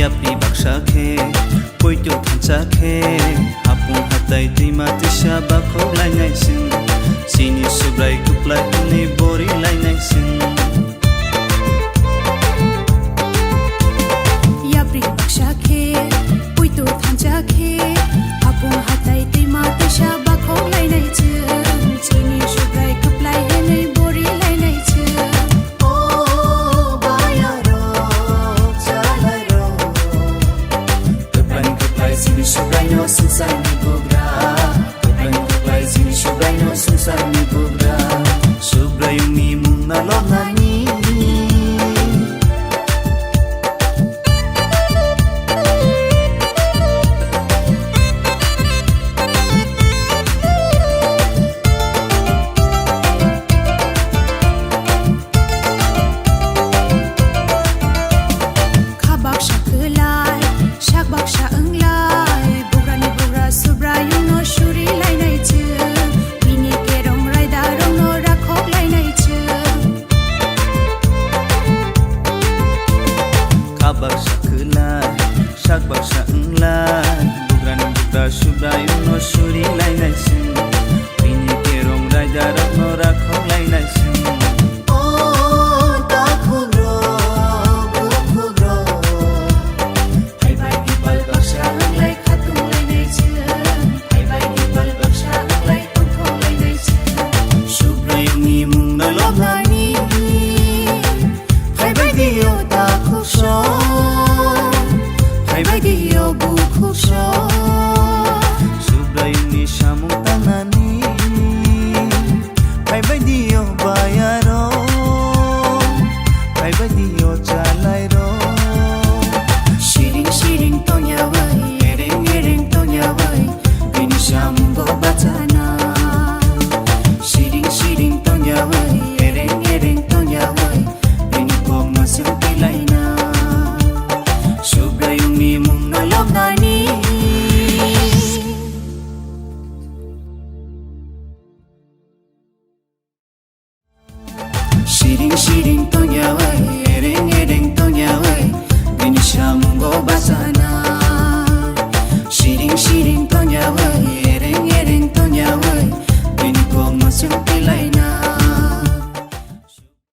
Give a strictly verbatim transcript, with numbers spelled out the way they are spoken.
Yapri baksa khe, poito thansa khe, hapung hatai twima twisa bakhok lainai chwng. Chini Subrai kwplai hwnwi bori lainai chwng. Yapri baksa khe, poito thansa khe, hapung hatai twima twisa bakhok lainai chwng. Chini Subrai kwplai hwnwi bori lainai chwng. O bayarok, chalairok, kwplai kwplai chini Subraino swngcharni bugra. Kwplai kwplai chini Subraino swngcharni bugra. Subraiyungni mungno lobnani. Kha baksa kwlai, sak baksa wnglai, bugrani bugra Subraiyungno suri lainai chwng, bini kerong raidarokno rakhok lainai chwng. Kha baksa kwlai, sak baksa wnglai, bugrani bugra Subraiyungno suri lainai chwng, bini kerong raidarokno rakhok lainai chwng. O takhukrok, bukhukrok, hai bai ni pal baksa wnglai khatung lainai chwng, hai bai ni pal baksa wnglai tongthok lainai chwng. Subraiyungni mungno lobnani. Phaibai di o takhuk sok, phaibai di o bukhuk sok. Subraiyungni samung tangnani, phaibai di o bayarok, phaibai di o chalairok. Siring siring tongyawi, ereng ereng tongyawi, bini samungo bachana. Siring siring tongyawi, ereng ereng tongyawi, bini kokno chwng tilaina. Subraiyungni mungno lobnani. Siring siring tongyawi, ereng ereng tongyawi, bini samungo bachana. Siring siring tongyawi, ereng ereng tongyawi, bini kokno chwng tilaina.